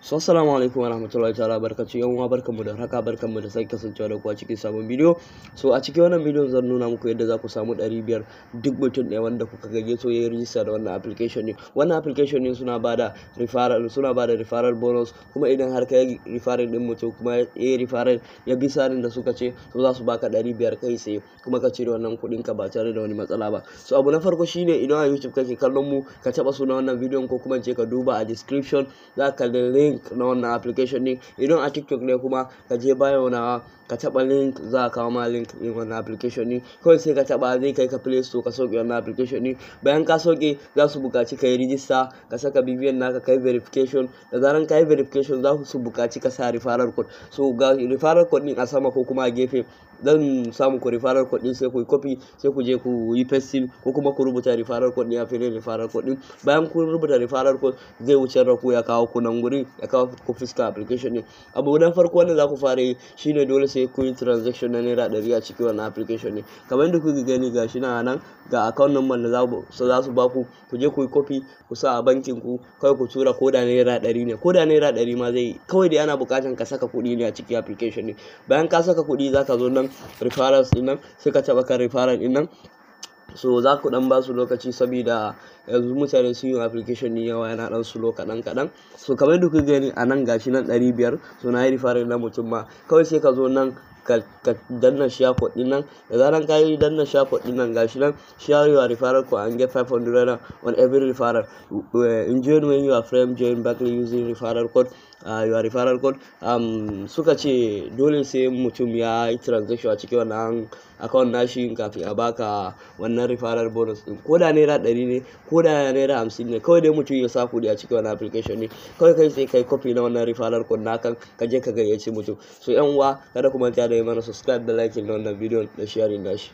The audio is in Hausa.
So assalamu alaikum warahmatullahi ta'ala barkatu. Yan uwa, barkanmu da haka, barkanmu da sake kasancewa da ku a cikin sabon bidiyo. So a cikin wannan bidiyon zan nuna muku yadda za ku samu 500 duk mutum ɗaya wanda kuka gayyato ya yi rijista da wannan application ne. Wannan application ne suna bada referral bonus, kuma idan har ka yi referral din mutum kuma ya yi referral, ya bi tsarin da suka ce, so za su baka 500 kai tsaye, kuma ka cire wannan kuɗin ka ba tare da wani matsala ba. So abu na farko shine, idan a YouTube kake kallon mu, ka taɓa sunan wannan bidiyon, ko kuma ce ka duba a description, za ka kalli link na wannan application din. Idan a TikTok ne kuma, ka je bio na, ka taba link, za a kawo ma link din wannan application din. Kawai sai ka taba, zai kai ka Play Store, ka sauke wannan application din. Bayan ka sauke, za su buƙaci ka yi register, ka saka BVN naka, kai verification. Da zaran ka yi verification, za su buƙaci ka sa referral code. So ga referral code din a sama ko kuma a gefe, zan samu ku referral code din, sai ku yi copy, sai ku je ku yi pasting, ko kuma ku rubuta referral code din a filin referral code din. Bayan kun rubuta referral code, zai wuce da ku, ya kawo ku nan gurin, ya kawo ku fuska application din. Abu na farko wanda za ku fara yi shine, dole sai kun yi transaction na ₦100 a cikin wannan application ne. Kamar yadda kuke gani, gashi nan nan, ga account number da za su baku, ku je ku yi copy, ku sa a bankin ku, kawai ku tura ko da ₦100 ne, ko da ₦100 ma zai. Kawai dai ana buƙatar ka saka kuɗi ne a cikin application ne. Bayan ka saka kuɗi, za ka zo nan referrals din nan, sai ka taɓa kan referral din nan. So za ku dan ba su lokaci, saboda yanzu mutane sun yi application ne yawa, yana dan slow kaɗan kaɗan. So kamar yadda kuke gani a nan, gashi nan 500. So na yi referral na mutum ma. Kawai sai ka zo nan ka danna share code din nan. Da zaran ka yi danna share code din nan, gashi nan, "Share your referral code and get 500 on every referral. Enjoy when your friend join back using referral code, your referral code." Suka ce dole sai mutum ya yi transaction a cikin wannan account nashi kafin a baka wannan referral bonus din. Ko da ₦100 ne, ko da ₦50 ne, kawai dai mutum ya sa kuɗi a cikin wannan application ne. Kawai kai sai kai copy na wannan referral code naka, ka je ka gayyaci mutum. So yan uwa, kada ku manta da yi mana subscribe da like na wannan bidiyon da sharing nashi.